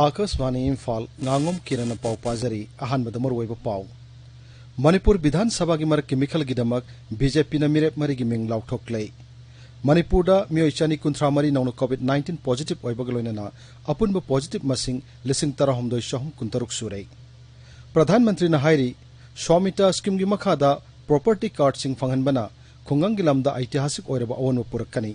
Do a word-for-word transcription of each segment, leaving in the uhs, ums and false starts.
ꯑꯥꯀꯥꯁꯕꯥꯅꯤ ꯏꯝꯐꯥꯜ, ꯉꯥꯉꯣꯝ ꯀꯤꯔꯟꯅ ꯄꯥꯎ ꯄꯥꯖꯔꯤ꯫ ꯑꯍꯥꯟꯕꯗ ꯃꯔꯨꯑꯣꯏꯕ ꯄꯥꯎ꯫ ꯃꯅꯤꯄꯨꯔ ꯕꯤꯙꯥꯟ ꯁꯚꯥꯒꯤ ꯃꯔꯛꯀꯤ ꯃꯤꯈꯜꯒꯤꯗꯃꯛ ꯕꯤ ꯖꯦ ꯄꯤꯅ ꯃꯤꯔꯦꯞ ꯃꯔꯤꯒꯤ ꯃꯤꯡ ꯂꯥꯎꯊꯣꯛꯂꯦ꯫ ꯃꯅꯤꯄꯨꯔꯗ ꯃꯤꯑꯣꯏ ꯆꯅꯤ ꯀꯨꯟꯊ꯭ꯔꯥ ꯃꯔꯤ ꯅꯧꯅ COVID nineteen positive ꯑꯣꯏꯕꯒ ꯂꯣꯏꯅꯅ ꯑꯄꯨꯟꯕ positive ꯃꯁꯤꯡ ꯂꯤꯁꯤꯡ ꯇꯔꯥꯍꯨꯝꯗꯣꯏ ꯆꯍꯨꯝ ꯀꯨꯟꯇꯔꯨꯛ ꯁꯨꯔꯦ꯫ ꯄ꯭ꯔꯙꯥꯟ ꯃꯟꯇ꯭ꯔꯤꯅ ꯍꯥꯏꯔꯤ, ꯁ꯭ꯋꯥꯃꯤꯇꯥ ꯁ꯭ꯀꯤꯝꯒꯤ ꯃꯈꯥꯗ property cardꯁꯤꯡ ꯐꯪꯍꯟꯕꯅ ꯈꯨꯡꯒꯪꯒꯤ ꯂꯝꯗ ꯑꯩꯇꯤꯍꯥꯁꯤꯛ ꯑꯣꯏꯔꯕ ꯑꯑꯣꯟꯕ ꯄꯨꯔꯛꯀꯅꯤ꯫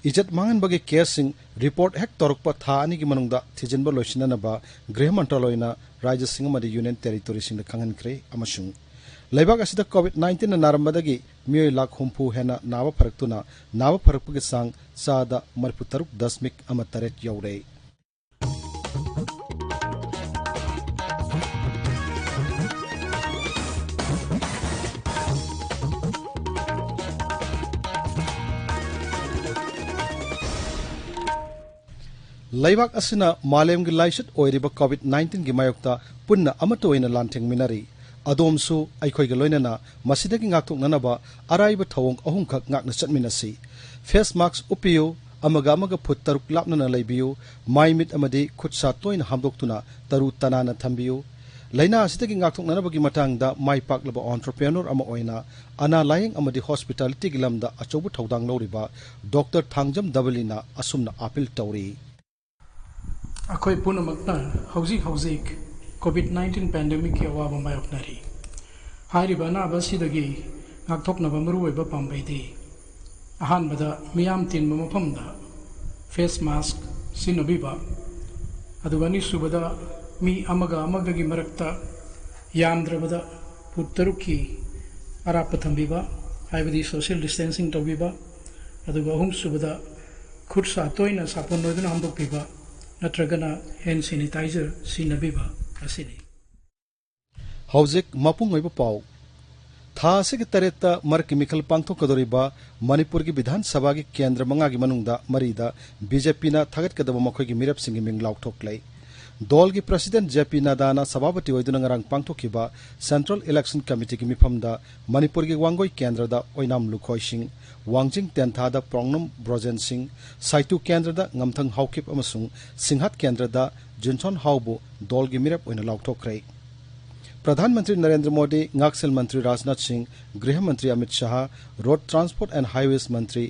ꯏꯖꯠ ꯃꯥꯡꯍꯟꯕꯒꯤ ꯀꯦꯁꯁꯤꯡ ꯔꯤꯄꯣꯔꯠ ꯍꯦꯛ ꯇꯧꯔꯛꯄ ꯊꯥ ꯑꯅꯤꯒꯤ ꯃꯅꯨꯡꯗ ꯊꯤꯖꯤꯟꯕ ꯂꯣꯏꯁꯤꯟꯅꯅꯕ ꯒ꯭ꯔꯤꯍ ꯃꯟꯇ꯭ꯔꯥꯂꯣꯏꯅ ꯔꯥꯖ꯭ꯌꯁꯤꯡ ꯑꯃꯗꯤ ꯌꯨꯅꯤꯌꯟ ꯇꯦꯔꯤꯇꯣꯔꯤꯁꯤꯡꯗ ꯈꯪꯍꯟꯈ꯭ꯔꯦ꯫ ꯑꯃꯁꯨꯡ ꯂꯩꯕꯥꯛ ꯑꯁꯤꯗ COVID nineteenꯅ ꯅꯥꯔꯝꯕꯗꯒꯤ ꯃꯤꯑꯣꯏ ꯂꯥꯈ ꯍꯨꯝꯐꯨ ꯍꯦꯟꯅ ꯅꯥꯕ ꯐꯔꯛꯇꯨꯅ ꯅꯥꯕ ꯐꯔꯛꯄꯒꯤ ꯆꯥꯡ ꯆꯥꯗ ꯃꯔꯤꯐꯨ ꯇꯔꯨꯛ ꯗꯁꯃꯤꯛ ꯑꯃ ꯇꯔꯦꯠ ꯌꯧꯔꯦ꯫ ꯂꯩꯕꯥꯛ ꯑꯁꯤꯅ ꯃꯥꯂꯦꯝꯒꯤ ꯂꯥꯏꯆꯠ ꯑꯣꯏꯔꯤꯕ COVID nineteenꯒꯤ ꯃꯥꯌꯣꯛꯇ ꯄꯨꯟꯅ ꯑꯃꯠꯇ ꯑꯣꯏꯅ ꯂꯥꯟꯊꯦꯡꯃꯤꯟꯅꯔꯤ꯫ ꯑꯗꯣꯝꯁꯨ ꯑꯩꯈꯣꯏꯒ ꯂꯣꯏꯅꯅ ꯃꯁꯤꯗꯒꯤ ꯉꯥꯛꯊꯣꯛꯅꯅꯕ ꯑꯔꯥꯏꯕ ꯊꯧꯑꯣꯡ ꯑꯍꯨꯝꯈꯛ ꯉꯥꯛꯅ ꯆꯠꯃꯤꯟꯅꯁꯤ꯫ Face mask ꯎꯞꯄꯤꯌꯨ, ꯑꯃꯒ ꯑꯃꯒ ꯐꯨꯠ ꯇꯔꯨꯛ ꯂꯥꯞꯅꯅ ꯂꯩꯕꯤꯌꯨ, ꯃꯥꯏ ꯃꯤꯠ ꯑꯃꯗꯤ ꯈꯨꯠ ꯁꯥ ꯇꯣꯏꯅ ꯍꯥꯝꯗꯣꯛꯇꯨꯅ ꯇꯔꯨ ꯇꯅꯥꯟꯅ ꯊꯝꯕꯤꯌꯨ꯫ ꯂꯥꯏꯅꯥ ꯑꯁꯤꯗꯒꯤ ꯉꯥꯛꯊꯣꯛꯅꯅꯕꯒꯤ ꯃꯇꯥꯡꯗ ꯃꯥꯏ ꯄꯥꯛꯂꯕ entrepreneur ꯑꯃ ꯑꯣꯏꯅ ꯑꯅꯥ ꯂꯥꯌꯦꯡ ꯑꯃꯗꯤ hospitalityꯒꯤ ꯂꯝꯗ ꯑꯆꯧꯕ ꯊꯧꯗꯥꯡ ꯂꯧꯔꯤꯕ ꯗꯣꯛꯇꯔ ꯊꯥꯡꯖꯝ ꯗꯕꯂꯤꯅ ꯑꯁꯨꯝꯅ appeal ꯇꯧꯔꯤ꯫ ꯑꯩꯈꯣꯏ ꯄꯨꯝꯅꯃꯛꯅ ꯍꯧꯖꯤꯛ ꯍꯧꯖꯤꯛ COVID nineteen pandemicꯀꯤ ꯑꯋꯥꯕ ꯃꯥꯌꯣꯛꯅꯔꯤ꯫ ꯍꯥꯏꯔꯤꯕ ꯑꯅꯥꯕ ꯑꯁꯤꯗꯒꯤ ꯉꯥꯛꯊꯣꯛꯅꯕ ꯃꯔꯨꯑꯣꯏꯕ ꯄꯥꯝꯕꯩꯗꯤ, ꯑꯍꯥꯟꯕꯗ, ꯃꯤꯌꯥꯝ ꯇꯤꯟꯕ ꯃꯐꯝꯗ face mask ꯁꯤꯖꯤꯟꯅꯕꯤꯕ, ꯑꯗꯨꯒ ꯑꯅꯤꯁꯨꯕꯗ, ꯃꯤ ꯑꯃꯒ ꯑꯃꯒꯒꯤ ꯃꯔꯛꯇ ꯌꯥꯝꯗ꯭ꯔꯕꯗ ꯐꯨꯠ ꯇꯔꯨꯛꯀꯤ ꯑꯔꯥꯞꯄ ꯊꯝꯕꯤꯕ, ꯍꯥꯏꯕꯗꯤ social distancing ꯇꯧꯕꯤꯕ, ꯑꯗꯨꯒ ꯑꯍꯨꯝꯁꯨꯕꯗ, ꯈꯨꯠ ꯁꯥ ꯇꯣꯏꯅ ꯁꯥꯄꯣꯟ ꯑꯣꯏꯗꯨꯅ ꯍꯥꯝꯗꯣꯛꯄꯤꯕ ꯅꯠꯇ꯭ꯔꯒꯅ hand sanitizer ꯁꯤꯖꯤꯟꯅꯕꯤꯕ ꯑꯁꯤꯅꯤ꯫ ꯍꯧꯖꯤꯛ ꯃꯄꯨꯡ ꯑꯣꯏꯕ ꯄꯥꯎ꯫ ꯊꯥ ꯑꯁꯤꯒꯤ ꯇꯔꯦꯠꯇ ꯃꯔꯛꯀꯤ ꯃꯤꯈꯜ ꯄꯥꯡꯊꯣꯛꯀꯗꯧꯔꯤꯕ ꯃꯅꯤꯄꯨꯔꯒꯤ ꯕꯤꯙꯥꯟ ꯁꯚꯥꯒꯤ ꯀꯦꯟꯗ꯭ꯔ ꯃꯉꯥꯒꯤ ꯃꯅꯨꯡꯗ ꯃꯔꯤꯗ ꯕꯤ ꯖꯦ ꯄꯤꯅ ꯊꯥꯒꯠꯀꯗꯕ ꯃꯈꯣꯏꯒꯤ ꯃꯤꯔꯦꯞꯁꯤꯡꯒꯤ ꯃꯤꯡ ꯂꯥꯎꯊꯣꯛꯂꯦ꯫ ꯗꯣꯜꯒꯤ president ꯖꯦ ꯄꯤ ꯅꯗꯥꯅ ꯁꯚꯥꯄꯇꯤ ꯑꯣꯏꯗꯨꯅ ꯉꯔꯥꯡ ꯄꯥꯡꯊꯣꯛꯈꯤꯕ Central Election Committeeꯒꯤ ꯃꯤꯐꯝꯗ ꯃꯅꯤꯄꯨꯔꯒꯤ ꯋꯥꯡꯒꯣꯏ ꯀꯦꯟꯗ꯭ꯔꯗ ꯑꯣꯏꯅꯥꯝ ꯂꯨꯈꯣꯏ ꯁꯤꯡ, ꯋꯥꯡꯖꯤꯡ ꯇꯦꯟꯊꯥꯗ ꯄ꯭ꯔꯣꯡꯅꯝ ꯕ꯭ꯔꯣꯖꯦꯟ ꯁꯤꯡ, ꯁꯥꯏꯇꯨ ꯀꯦꯟꯗ꯭ꯔꯗ ꯉꯝꯊꯪ ꯍꯥꯎꯈꯤꯞ ꯑꯃꯁꯨꯡ ꯁꯤꯡꯍꯥꯠ ꯀꯦꯟꯗ꯭ꯔꯗ ꯖꯤꯟꯁꯣꯟ ꯍꯥꯎꯕꯨ ꯗꯣꯜꯒꯤ ꯃꯤꯔꯦꯞ ꯑꯣꯏꯅ ꯂꯥꯎꯊꯣꯛꯈ꯭ꯔꯦ꯫ ꯄ꯭ꯔꯙꯥꯟ ꯃꯟꯇ꯭ꯔꯤ ꯅꯔꯦꯟꯗ꯭ꯔ ꯃꯣꯗꯤ, ꯉꯥꯛꯁꯦꯜ ꯃꯟꯇ꯭ꯔꯤ ꯔꯥꯖꯅꯥꯊ ꯁꯤꯡ, ꯒ꯭ꯔꯤꯍ ꯃꯟꯇ꯭ꯔꯤ ꯑꯃꯤꯠ ꯁꯍꯥ, ꯔꯣꯗ ꯇ꯭ꯔꯥꯟꯁꯄꯣꯔꯠ ꯑꯦꯟ ꯍꯥꯏꯋꯦꯁ ꯃꯟꯇ꯭ꯔꯤ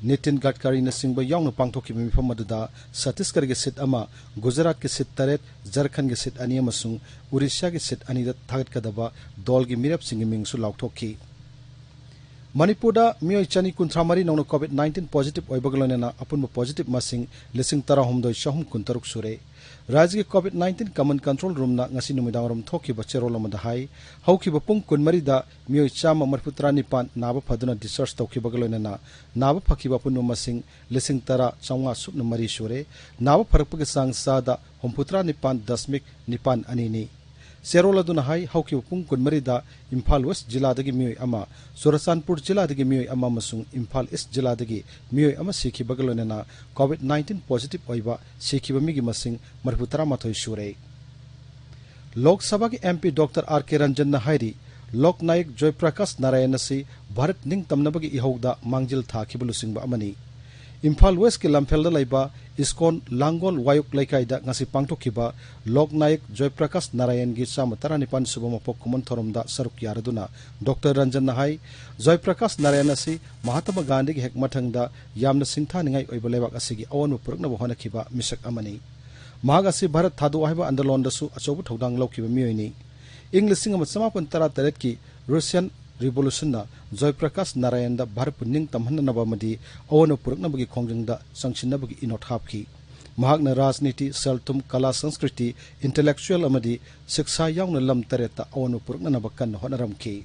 ꯅꯤꯇꯤꯟ ꯒꯗꯀꯥꯔꯤꯅꯆꯤꯡꯕ ꯌꯥꯎꯅ ꯄꯥꯡꯊꯣꯛꯈꯤꯕ ꯃꯤꯐꯝ ꯑꯗꯨꯗ ꯁꯠꯇꯤꯁꯒꯔꯒꯤ ꯁꯤꯠ ꯑꯃ, ꯒꯨꯖꯔꯥꯠꯀꯤ ꯁꯤꯠ ꯇꯔꯦꯠ, ꯖꯔꯈꯟꯒꯤ ꯁꯤꯠ ꯑꯅꯤ ꯑꯃꯁꯨꯡ ꯎꯔꯤꯁ꯭ꯌꯥꯒꯤ ꯁꯤꯠ ꯑꯅꯤꯗ ꯊꯥꯒꯠꯀꯗꯕ ꯗꯣꯜꯒꯤ ꯃꯤꯔꯦꯞꯁꯤꯡꯒꯤ ꯃꯤꯡꯁꯨ ꯂꯥꯎꯊꯣꯛꯈꯤ꯫ ꯃꯅꯤꯄꯨꯔꯗ ꯃꯤꯑꯣꯏ ꯆꯅꯤ ꯀꯨꯟꯊ꯭ꯔꯥ ꯃꯔꯤ ꯅꯧꯅ COVID nineteen positive ꯑꯣꯏꯕꯒ ꯂꯣꯏꯅꯅ ꯑꯄꯨꯟꯕ positive ꯃꯁꯤꯡ ꯂꯤꯁꯤꯡ ꯇꯔꯥꯍꯨꯝꯗꯣꯏ ꯆꯍꯨꯝ ꯀꯨꯟꯇꯔꯨꯛ ꯁꯨꯔꯦ꯫ ꯔꯥꯖ꯭ꯌꯒꯤ COVID nineteen common control roomꯅ ꯉꯁꯤ ꯅꯨꯃꯤꯗꯥꯡꯋꯥꯏꯔꯝ ꯊꯣꯛꯈꯤꯕ ꯆꯦꯔꯣꯜ ꯑꯃꯗ ꯍꯥꯏ, ꯍꯧꯈꯤꯕ ꯄꯨꯡ ꯀꯨꯟꯃꯔꯤꯗ ꯃꯤꯑꯣꯏ ꯆꯥꯝꯃ ꯃꯔꯤꯐꯨ ꯇꯔꯥꯅꯤꯄꯥꯟ ꯅꯥꯕ ꯐꯗꯨꯅ discharge ꯇꯧꯈꯤꯕꯒ ꯂꯣꯏꯅꯅ ꯅꯥꯕ ꯐꯈꯤꯕ ꯑꯄꯨꯟꯕ ꯃꯁꯤꯡ ꯂꯤꯁꯤꯡ ꯇꯔꯥ ꯆꯥꯝꯃꯉꯥ ꯁꯨꯞꯅ ꯃꯔꯤ ꯁꯨꯔꯦ꯫ ꯅꯥꯕ ꯐꯔꯛꯄꯒꯤ ꯆꯥꯡ ꯆꯥꯗ ꯍꯨꯝꯐꯨꯇꯔꯥ ꯅꯤꯄꯥꯟ ꯗꯁꯃꯤꯛ ꯅꯤꯄꯥꯟ ꯑꯅꯤꯅꯤ꯫ ꯆꯦꯔꯣꯜ ꯑꯗꯨꯅ ꯍꯥꯏ, ꯍꯧꯈꯤꯕ ꯄꯨꯡ ꯀꯨꯟꯃꯔꯤꯗ ꯏꯝꯐꯥꯜ ꯋꯦꯁ ꯖꯤꯂꯥꯗꯒꯤ ꯃꯤꯑꯣꯏ ꯑꯃ, ꯆꯨꯔꯆꯥꯟꯄꯨꯔ ꯖꯤꯂꯥꯗꯒꯤ ꯃꯤꯑꯣꯏ ꯑꯃ ꯑꯃꯁꯨꯡ ꯏꯝꯐꯥꯜ ꯏꯁ ꯖꯤꯂꯥꯗꯒꯤ ꯃꯤꯑꯣꯏ ꯑꯃ ꯁꯤꯈꯤꯕꯒ ꯂꯣꯏꯅꯅ COVID nineteen positive ꯑꯣꯏꯕ ꯁꯤꯈꯤꯕ ꯃꯤꯒꯤ ꯃꯁꯤꯡ ꯃꯔꯤꯐꯨ ꯇꯔꯥꯃꯥꯊꯣꯏ ꯁꯨꯔꯦ꯫ ꯂꯣꯛ ꯁꯚꯥꯒꯤ MP Doctor R K ꯔꯟꯖꯟꯅ ꯍꯥꯏꯔꯤ, ꯂꯣꯛ ꯅꯥꯌꯛ ꯖꯣꯏꯄ꯭ꯔꯀꯥꯁ ꯅꯥꯔꯥꯌꯟ ꯑꯁꯤ ꯚꯥꯔꯠ ꯅꯤꯡꯇꯝꯅꯕꯒꯤ ꯏꯍꯧꯗ ꯃꯥꯡꯖꯤꯜ ꯊꯥꯈꯤꯕ ꯂꯨꯆꯤꯡꯕ ꯑꯃꯅꯤ꯫ ꯏꯝꯐꯥꯜ ꯋꯦꯁꯀꯤ ꯂꯝꯐꯦꯜꯗ ꯂꯩꯕ ꯏꯁꯀꯣꯟ ꯂꯥꯡꯒꯣꯜ ꯋꯥꯌꯣꯛ ꯂꯩꯀꯥꯏꯗ ꯉꯁꯤ ꯄꯥꯡꯊꯣꯛꯈꯤꯕ ꯂꯣꯛ ꯅꯥꯌꯛ ꯖꯣꯏꯄ꯭ꯔꯀꯥꯁ ꯅꯥꯔꯥꯌꯟꯒꯤ ꯆꯥꯝꯃ ꯇꯔꯥꯅꯤꯄꯥꯟ ꯁꯨꯕ ꯃꯄꯣꯛ ꯀꯨꯝꯑꯣꯟ ꯊꯧꯔꯝꯗ ꯁꯔꯨꯛ ꯌꯥꯔꯗꯨꯅ Doctor ꯔꯟꯖꯟꯅ ꯍꯥꯏ, ꯖꯣꯏꯄ꯭ꯔꯀꯥꯁ ꯅꯥꯔꯥꯌꯟ ꯑꯁꯤ ꯃꯍꯥꯇꯃꯥ ꯒꯥꯟꯙꯤꯒꯤ ꯍꯦꯛ ꯃꯊꯪꯗ ꯌꯥꯝꯅ ꯁꯤꯡꯊꯥꯅꯤꯡꯉꯥꯏ ꯑꯣꯏꯕ ꯂꯩꯕꯥꯛ ꯑꯁꯤꯒꯤ ꯑꯑꯣꯟꯕ ꯄꯨꯔꯛꯅꯕ ꯍꯣꯠꯅꯈꯤꯕ ꯃꯤꯁꯛ ꯑꯃꯅꯤ꯫ ꯃꯍꯥꯛ ꯑꯁꯤ ꯚꯥꯔꯠ ꯊꯥꯗꯣꯛ ꯍꯥꯏꯕ ꯑꯟꯗꯂꯣꯟꯗꯁꯨ ꯑꯆꯧꯕ ꯊꯧꯗꯥꯡ ꯂꯧꯈꯤꯕ ꯃꯤꯑꯣꯏꯅꯤ꯫ ꯏꯪ ꯂꯤꯁꯤꯡ ꯑꯃ ꯆꯃꯥꯄꯟ ꯇꯔꯥ ꯇꯔꯦꯠꯀꯤ Russian Revolutionꯅ ꯖꯣꯏꯄ꯭ꯔꯀꯥꯁ ꯅꯥꯔꯥꯌꯟꯗ ꯚꯥꯔꯠꯄꯨ ꯅꯤꯡꯇꯝꯍꯟꯅꯅꯕ ꯑꯃꯗꯤ ꯑꯑꯣꯟꯕ ꯄꯨꯔꯛꯅꯕꯒꯤ ꯈꯣꯡꯖꯪꯗ ꯆꯪꯁꯤꯟꯅꯕꯒꯤ ꯏꯅꯣꯠ ꯍꯥꯞꯈꯤ꯫ ꯃꯍꯥꯛꯅ ꯔꯥꯖꯅꯤꯇꯤ, ꯁꯦꯜ-ꯊꯨꯝ, ꯀꯂꯥ, ꯁꯪꯁꯀ꯭ꯔꯤꯇꯤ, intellectual ꯑꯃꯗꯤ ꯁꯤꯛꯁꯥ ꯌꯥꯎꯅ ꯂꯝ ꯇꯔꯦꯠꯇ ꯑꯑꯣꯟꯕ ꯄꯨꯔꯛꯅꯅꯕ ꯀꯟꯅ ꯍꯣꯠꯅꯔꯝꯈꯤ꯫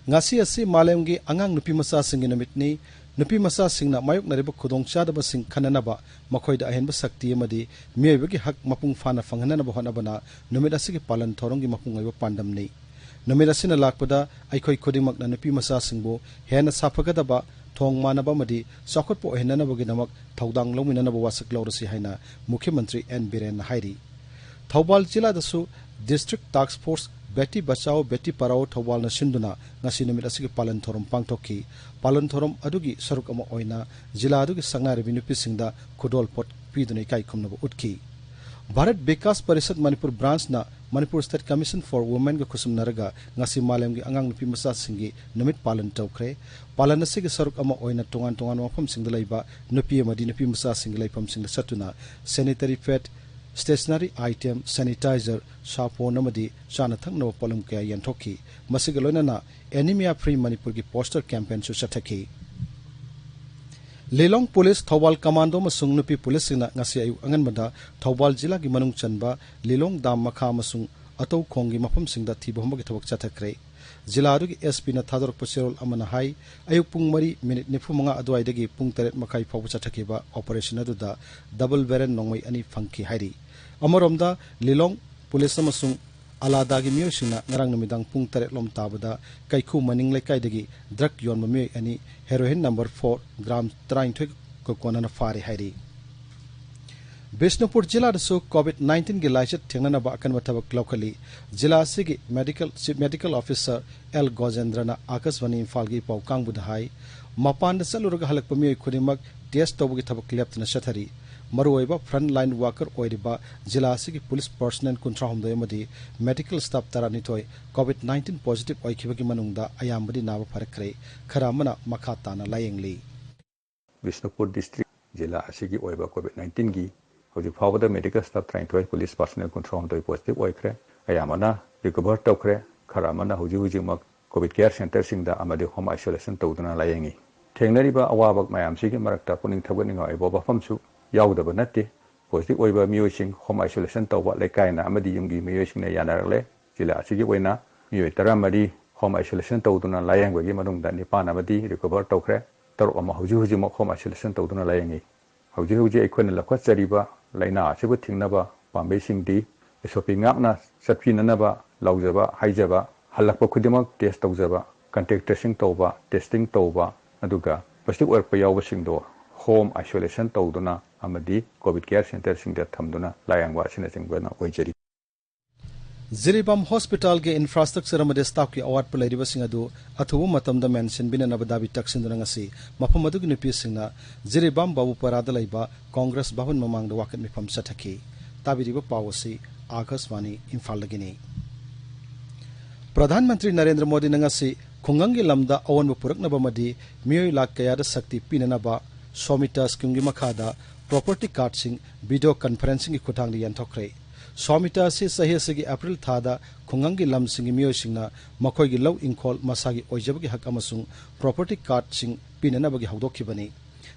ꯉꯁꯤ ꯑꯁꯤ ꯃꯥꯂꯦꯝꯒꯤ ꯑꯉꯥꯡ ꯅꯨꯄꯤ ꯃꯆꯥꯁꯤꯡꯒꯤ ꯅꯨꯃꯤꯠꯅꯤ꯫ ꯅꯨꯄꯤ ꯃꯆꯥꯁꯤꯡꯅ ꯃꯥꯌꯣꯛꯅꯔꯤꯕ ꯈꯨꯗꯣꯡꯆꯥꯗꯕꯁꯤꯡ ꯈꯟꯅꯅꯕ, ꯃꯈꯣꯏꯗ ꯑꯍꯦꯟꯕ ꯁꯛꯇꯤ ꯑꯃꯗꯤ ꯃꯤꯑꯣꯏꯕꯒꯤ ꯍꯛ ꯃꯄꯨꯡ ꯐꯥꯅ ꯐꯪꯍꯟꯅꯅꯕ ꯍꯣꯠꯅꯕꯅ ꯅꯨꯃꯤꯠ ꯑꯁꯤꯒꯤ ꯄꯥꯂꯟ ꯊꯧꯔꯝꯒꯤ ꯃꯄꯨꯡ ꯑꯣꯏꯕ ꯄꯥꯟꯗꯝꯅꯤ꯫ ꯅꯨꯃꯤꯠ ꯑꯁꯤꯅ ꯂꯥꯛꯄꯗ ꯑꯩꯈꯣꯏ ꯈꯨꯗꯤꯡꯃꯛꯅ ꯅꯨꯄꯤ ꯃꯆꯥꯁꯤꯡꯕꯨ ꯍꯦꯟꯅ ꯁꯥꯐꯒꯗꯕ, ꯊꯣꯡ ꯃꯥꯟꯅꯕ ꯑꯃꯗꯤ ꯆꯥꯎꯈꯠꯄ ꯑꯣꯏꯍꯟꯅꯅꯕꯒꯤꯗꯃꯛ ꯊꯧꯗꯥꯡ ꯂꯧꯃꯤꯟꯅꯅꯕ ꯋꯥꯁꯛ ꯂꯧꯔꯁꯤ ꯍꯥꯏꯅ ꯃꯨꯈ꯭ꯌ ꯃꯟꯇ꯭ꯔꯤ ꯑꯦꯟ ꯕꯤꯔꯦꯟꯅ ꯍꯥꯏꯔꯤ꯫ Thoubal ꯖꯤꯂꯥꯗꯁꯨ District Task Force Beti Bachao Beti Padhao ꯊꯧꯕꯥꯜꯅ ꯁꯤꯟꯗꯨꯅ ꯉꯁꯤ ꯅꯨꯃꯤꯠ ꯑꯁꯤꯒꯤ ꯄꯥꯂꯟ ꯊꯧꯔꯝ ꯄꯥꯡꯊꯣꯛꯈꯤ꯫ ꯄꯥꯂꯟ ꯊꯧꯔꯝ ꯑꯗꯨꯒꯤ ꯁꯔꯨꯛ ꯑꯃ ꯑꯣꯏꯅ ꯖꯤꯂꯥ ꯑꯗꯨꯒꯤ ꯁꯛꯅꯥꯏꯔꯕꯤ ꯅꯨꯄꯤꯁꯤꯡꯗ ꯈꯨꯗꯣꯜꯄꯣꯠ ꯄꯤꯗꯨꯅ ꯏꯀꯥꯏ ꯈꯨꯝꯅꯕ ꯎꯠꯈꯤ꯫ ꯚꯥꯔꯠ ꯕꯤꯀꯥꯁ ꯄꯔꯤꯁꯠ ꯃꯅꯤꯄꯨꯔ ꯕ꯭ꯔꯥꯟꯆꯅ ꯃꯅꯤꯄꯨꯔ ꯁ꯭ꯇꯦꯠ ꯀꯃꯤꯁꯟ ꯐꯣꯔ ꯋꯨꯃꯦꯟꯒ ꯈꯨꯠꯁꯨꯝꯅꯔꯒ ꯉꯁꯤ ꯃꯥꯂꯦꯝꯒꯤ ꯑꯉꯥꯡ ꯅꯨꯄꯤ ꯃꯆꯥꯁꯤꯡꯒꯤ ꯅꯨꯃꯤꯠ ꯄꯥꯂꯟ ꯇꯧꯈ꯭ꯔꯦ꯫ ꯄꯥꯂꯟ ꯑꯁꯤꯒꯤ ꯁꯔꯨꯛ ꯑꯃ ꯑꯣꯏꯅ ꯇꯣꯉꯥꯟ ꯇꯣꯉꯥꯟꯕ ꯃꯐꯝꯁꯤꯡꯗ ꯂꯩꯕ ꯅꯨꯄꯤ ꯑꯃꯗꯤ ꯅꯨꯄꯤ ꯃꯆꯥꯁꯤꯡꯒꯤ ꯂꯩꯐꯝꯁꯤꯡꯗ ꯆꯠꯇꯨꯅ sanitary pad, stationery item, sanitizer, ꯁꯥꯄꯣꯟ ꯑꯃꯗꯤ ꯆꯥꯅ ꯊꯛꯅꯕ ꯄꯣꯠꯂꯝ ꯀꯌꯥ ꯌꯦꯟꯊꯣꯛꯈꯤ꯫ ꯃꯁꯤꯒ ꯂꯣꯏꯅꯅ Anemia Free ꯃꯅꯤꯄꯨꯔꯒꯤ ꯄꯣꯁꯇꯔ ꯀꯦꯝꯄꯦꯟꯁꯨ ꯆꯠꯊꯈꯤ꯫ ꯂꯤꯂꯣꯡ ꯄꯨꯂꯤꯁ, ꯊꯧꯕꯥꯜ ꯀꯃꯥꯟꯗꯣ ꯑꯃꯁꯨꯡ ꯅꯨꯄꯤ ꯄꯨꯂꯤꯁꯁꯤꯡꯅ ꯉꯁꯤ ꯑꯌꯨꯛ ꯑꯉꯟꯕꯗ ꯊꯧꯕꯥꯜ ꯖꯤꯂꯥꯒꯤ ꯃꯅꯨꯡ ꯆꯟꯕ ꯂꯤꯂꯣꯡ ꯗꯥꯝ ꯃꯈꯥ ꯑꯃꯁꯨꯡ ꯑꯇꯧꯈꯣꯡꯒꯤ ꯃꯐꯝꯁꯤꯡꯗ ꯊꯤꯕ ꯍꯨꯝꯕꯒꯤ ꯊꯕꯛ ꯆꯠꯊꯈ꯭ꯔꯦ꯫ ꯖꯤꯂꯥ ꯑꯗꯨꯒꯤ S P ꯅ ꯊꯥꯗꯣꯔꯛꯄ ꯆꯦꯔꯣꯜ ꯑꯃꯅ ꯍꯥꯏ, ꯑꯌꯨꯛ ꯄꯨꯡ ꯃꯔꯤ ꯃꯤꯅꯤꯠ ꯅꯤꯐꯨ ꯃꯉꯥ ꯑꯗꯨꯋꯥꯏꯗꯒꯤ ꯄꯨꯡ ꯇꯔꯦꯠ ꯃꯈꯥꯏ ꯐꯥꯎꯕ ꯆꯠꯊꯈꯤꯕ ꯑꯣꯄꯔꯦꯁꯟ ꯑꯗꯨꯗ ꯗꯕꯜ ꯕꯦꯔꯦꯜ ꯅꯣꯡꯃꯩ ꯑꯅꯤ ꯐꯪꯈꯤ ꯍꯥꯏꯔꯤ꯫ ꯑꯃꯔꯣꯝꯗ, ꯂꯤꯂꯣꯡ ꯄꯨꯂꯤꯁ ꯑꯃꯁꯨꯡ ꯑꯂꯥꯗꯥꯒꯤ ꯃꯤꯑꯣꯏꯁꯤꯡꯅ ꯉꯔꯥꯡ ꯅꯨꯃꯤꯗꯥꯡ ꯄꯨꯡ ꯇꯔꯦꯠ ꯂꯣꯝ ꯇꯥꯕꯗ ꯀꯩꯈꯨ ꯃꯅꯤꯡ ꯂꯩꯀꯥꯏꯗꯒꯤ ꯗ꯭ꯔꯒ ꯌꯣꯟꯕ ꯃꯤꯑꯣꯏ ꯑꯅꯤ ꯍꯦꯔꯣꯏꯟ ꯅꯝꯕꯔ ꯐꯣꯔ ꯒ꯭ꯔꯥꯝ ꯇꯔꯥꯅꯤꯊꯣꯏ ꯀꯣꯟꯅꯅ ꯐꯥꯔꯦ ꯍꯥꯏꯔꯤ꯫ ꯕꯤꯁꯅꯨꯄꯨꯔ ꯖꯤꯂꯥꯗꯁꯨ COVID nineteen ꯒꯤ ꯂꯥꯏꯆꯠ ꯊꯦꯡꯅꯅꯕ ꯑꯀꯟꯕ ꯊꯕꯛ ꯂꯧꯈꯠꯂꯤ꯫ ꯖꯤꯂꯥ ꯑꯁꯤꯒꯤ medical, chief medical officer L ꯒꯣꯖꯦꯟꯗ꯭ꯔꯅ ꯑꯥꯀꯥꯁꯕꯥꯅꯤ ꯏꯝꯐꯥꯜꯒꯤ ꯄꯥꯎ ꯀꯥꯡꯕꯨꯗ ꯍꯥꯏ, ꯃꯄꯥꯟꯗ ꯆꯠꯂꯨꯔꯒ ꯍꯜꯂꯛꯄ ꯃꯤꯑꯣꯏ ꯈꯨꯗꯤꯡꯃꯛ ꯇꯦꯁ ꯇꯧꯕꯒꯤ ꯊꯕꯛ ꯂꯦꯞꯇꯅ ꯆꯠꯊꯔꯤ꯫ ꯃꯔꯨꯑꯣꯏꯕ ꯐ꯭ꯔꯟꯠ ꯂꯥꯏꯟ ꯋꯥꯀꯔ ꯑꯣꯏꯔꯤꯕ ꯖꯤꯂꯥ ꯑꯁꯤꯒꯤ ꯄꯨꯂꯤꯁ ꯄꯔꯁꯅꯦꯜ ꯀꯨꯟꯊ꯭ꯔꯥ ꯍꯨꯝꯗꯣꯏ ꯑꯃꯗꯤ ꯃꯦꯗꯤꯀꯦꯜ ꯁ꯭ꯇꯥꯐ ꯇꯔꯥꯅꯤꯊꯣꯏ COVID nineteen ꯄꯣꯖꯤꯇꯤꯚ ꯑꯣꯏꯈꯤꯕꯒꯤ ꯃꯅꯨꯡꯗ ꯑꯌꯥꯝꯕꯗꯤ ꯅꯥꯕ ꯐꯔꯛꯈ꯭ꯔꯦ, ꯈꯔ ꯑꯃꯅ ꯃꯈꯥ ꯇꯥꯅ ꯂꯥꯌꯦꯡꯂꯤ꯫ ꯕꯤꯁꯅꯨꯄꯨꯔ ꯗꯤꯁꯇ꯭ꯔꯤꯛ ꯖꯤꯂꯥ ꯑꯁꯤꯒꯤ ꯑꯣꯏꯕ COVID nineteen ꯒꯤ ꯍꯧꯖꯤꯛ ꯐꯥꯎꯕꯗ ꯃꯦꯗꯤꯀꯦꯜ ꯁ꯭ꯇꯥꯐ ꯇꯔꯥꯅꯤꯊꯣꯏ, ꯄꯨꯂꯤꯁ ꯄꯔꯁꯅꯦꯜ ꯀꯨꯟꯊ꯭ꯔꯥ ꯍꯨꯝꯗꯣꯏ ꯄꯣꯖꯤꯇꯤꯚ ꯑꯣꯏꯈ꯭ꯔꯦ꯫ ꯑꯌꯥꯝꯕꯅ ꯔꯤꯀꯣꯚꯔ ꯇꯧꯈ꯭ꯔꯦ꯫ ꯈꯔ ꯑꯃꯅ ꯍꯧꯖꯤꯛ ꯍꯧꯖꯤꯛꯃꯛ ꯀꯣꯚꯤꯗ ꯀꯦꯌꯔ ꯁꯦꯟꯇꯔꯁꯤꯡꯗ ꯑꯃꯗꯤ ꯍꯣꯝ ꯑꯥꯏꯁꯣꯂꯦꯁꯟ ꯇꯧꯗꯨꯅ ꯂꯥꯌꯦꯡꯉꯤ꯫ ꯊꯦꯡꯅꯔꯤꯕ ꯑꯋꯥꯕ ꯃꯌꯥꯝꯁꯤꯒꯤ ꯃꯔꯛꯇ ꯄꯨꯛꯅꯤꯡ ꯊꯧꯒꯠꯅꯤꯡꯉꯥꯏ ꯑꯣꯏꯕ ꯋꯥꯐꯝꯁꯨ ꯌꯥꯎꯗꯕ ꯅꯠꯇꯦ꯫ ꯄꯣꯖꯤꯇꯤꯚ ꯑꯣꯏꯕ ꯃꯤꯑꯣꯏꯁꯤꯡ ꯍꯣꯝ ꯑꯥꯏꯁꯣꯂꯦꯁꯟ ꯇꯧꯕ ꯂꯩꯀꯥꯏꯅ ꯑꯃꯗꯤ ꯌꯨꯝꯒꯤ ꯃꯤꯑꯣꯏꯁꯤꯡꯅ ꯌꯥꯅꯔꯛꯂꯦ꯫ ꯖꯤꯂꯥ ꯑꯁꯤꯒꯤ ꯑꯣꯏꯅ ꯃꯤꯑꯣꯏ ꯇꯔꯥꯃꯔꯤ ꯍꯣꯝ ꯑꯥꯏꯁꯣꯂꯦꯁꯟ ꯇꯧꯗꯨꯅ ꯂꯥꯌꯦꯡꯕꯒꯤ ꯃꯅꯨꯡꯗ ꯅꯤꯄꯥꯟ ꯑꯃꯗꯤ ꯔꯤꯀꯣꯚꯔ ꯇꯧꯈ꯭ꯔꯦ꯫ ꯇꯔꯨꯛ ꯑꯃ ꯍꯧꯖꯤꯛ ꯍꯧꯖꯤꯛꯃꯛ ꯍꯣꯝ ꯑꯥꯏꯁꯣꯂꯦꯁꯟ ꯇꯧꯗꯨꯅ ꯂꯥꯌꯦꯡꯉꯤ꯫ ꯍꯧꯖꯤꯛ ꯍꯧꯖꯤꯛ ꯑꯩꯈꯣꯏꯅ ꯂꯧꯈꯠꯆꯔꯤꯕ ꯂꯥꯏꯅꯥ ꯑꯁꯤꯕꯨ ꯊꯤꯡꯅꯕ ꯄꯥꯝꯕꯩꯁꯤꯡꯗꯤ S O P ꯉꯥꯛꯅ ꯆꯠꯄꯤꯅꯅꯕ ꯂꯥꯎꯖꯕ ꯍꯥꯏꯖꯕ, ꯍꯜꯂꯛꯄ ꯈꯨꯗꯤꯡꯃꯛ ꯇꯦꯁ ꯇꯧꯖꯕ, ꯀꯟꯇꯦꯛ ꯇ꯭ꯔꯦꯁꯤꯡ ꯇꯧꯕ, ꯇꯦꯁꯇꯤꯡ ꯇꯧꯕ, ꯑꯗꯨꯒ ꯄꯣꯖꯤꯇꯤꯚ ꯑꯣꯏꯔꯛꯄ ꯌꯥꯎꯕꯁꯤꯡꯗꯣ ꯍꯣꯝ ꯑꯥꯏꯁꯣꯂꯦꯁꯟ ꯇꯧꯗꯨꯅ ꯑꯃꯗꯤ ꯀꯣꯚꯤꯗ ꯀꯦꯌꯔ ꯁꯦꯟꯇꯔꯁꯤꯡꯗ ꯊꯝꯗꯨꯅ ꯂꯥꯌꯦꯡꯕ ꯑꯁꯤꯅꯆꯤꯡꯕꯅ ꯑꯣꯏꯖꯔꯤ꯫ ꯖꯤꯔꯤꯕꯥꯝ ꯍꯣꯁꯄꯤꯇꯥꯜꯒꯤ ꯏꯟꯐ꯭ꯔꯥꯁ꯭ꯇ꯭ꯔꯛꯆꯔ ꯑꯃꯗꯤ ꯁ꯭ꯇꯥꯐꯀꯤ ꯑꯋꯥꯠꯄ ꯂꯩꯔꯤꯕꯁꯤꯡ ꯑꯗꯨ ꯑꯊꯨꯕ ꯃꯇꯝꯗ ꯃꯦꯟꯁꯤꯟꯕꯤꯅꯅꯕ ꯗꯥꯕꯤ ꯇꯛꯁꯤꯟꯗꯨꯅ ꯉꯁꯤ ꯃꯐꯝ ꯑꯗꯨꯒꯤ ꯅꯨꯄꯤꯁꯤꯡꯅ ꯖꯤꯔꯤꯕꯥꯝ ꯕꯥꯕꯨꯄꯥꯔꯥꯗ ꯂꯩꯕ ꯀꯣꯡꯒ꯭ꯔꯦꯁ ꯚꯕꯟ ꯃꯃꯥꯡꯗ ꯋꯥꯀꯠ ꯃꯤꯐꯝ ꯆꯠꯊꯈꯤ꯫ ꯇꯥꯕꯤꯔꯤꯕ ꯄꯥꯎ ꯑꯁꯤ ꯑꯥꯀꯥꯁꯕꯥꯅꯤ ꯏꯝꯐꯥꯜꯗꯒꯤꯅꯤ꯫ ꯄ꯭ꯔꯙꯥꯟ ꯃꯟꯇ꯭ꯔꯤ ꯅꯔꯦꯟꯗ꯭ꯔ ꯃꯣꯗꯤꯅ ꯉꯁꯤ ꯈꯨꯡꯒꯪꯒꯤ ꯂꯝꯗ ꯑꯑꯣꯟꯕ ꯄꯨꯔꯛꯅꯕ ꯑꯃꯗꯤ ꯃꯤꯑꯣꯏ ꯂꯥꯈ ꯀꯌꯥꯗ ꯁꯛꯇꯤ ꯄꯤꯅꯅꯕ ꯁ꯭ꯋꯥꯃꯤꯇꯥ ꯁ꯭ꯀꯤꯝꯒꯤ ꯃꯈꯥꯗ ꯄ꯭ꯔꯣꯄꯔꯇꯤ ꯀꯥꯔꯗꯁꯤꯡ ꯚꯤꯗꯤꯑꯣ ꯀꯟꯐꯔꯦꯟꯁꯤꯡꯒꯤ ꯈꯨꯠꯊꯥꯡꯗ ꯌꯦꯟꯊꯣꯛꯈ꯭ꯔꯦ꯫ ꯁ꯭ꯋꯥꯃꯤꯇꯥ ꯑꯁꯤ ꯆꯍꯤ ꯑꯁꯤꯒꯤ ꯑꯦꯄ꯭ꯔꯤꯜ ꯊꯥꯗ ꯈꯨꯡꯒꯪꯒꯤ ꯂꯝꯁꯤꯡꯒꯤ ꯃꯤꯑꯣꯏꯁꯤꯡꯅ ꯃꯈꯣꯏꯒꯤ ꯂꯧ ꯏꯪꯈꯣꯜ ꯃꯁꯥꯒꯤ ꯑꯣꯏꯖꯕꯒꯤ ꯍꯛ ꯑꯃꯁꯨꯡ ꯄ꯭ꯔꯣꯄꯔꯇꯤ ꯀꯥꯔꯗꯁꯤꯡ ꯄꯤꯅꯅꯕꯒꯤ ꯍꯧꯗꯣꯛꯈꯤꯕꯅꯤ꯫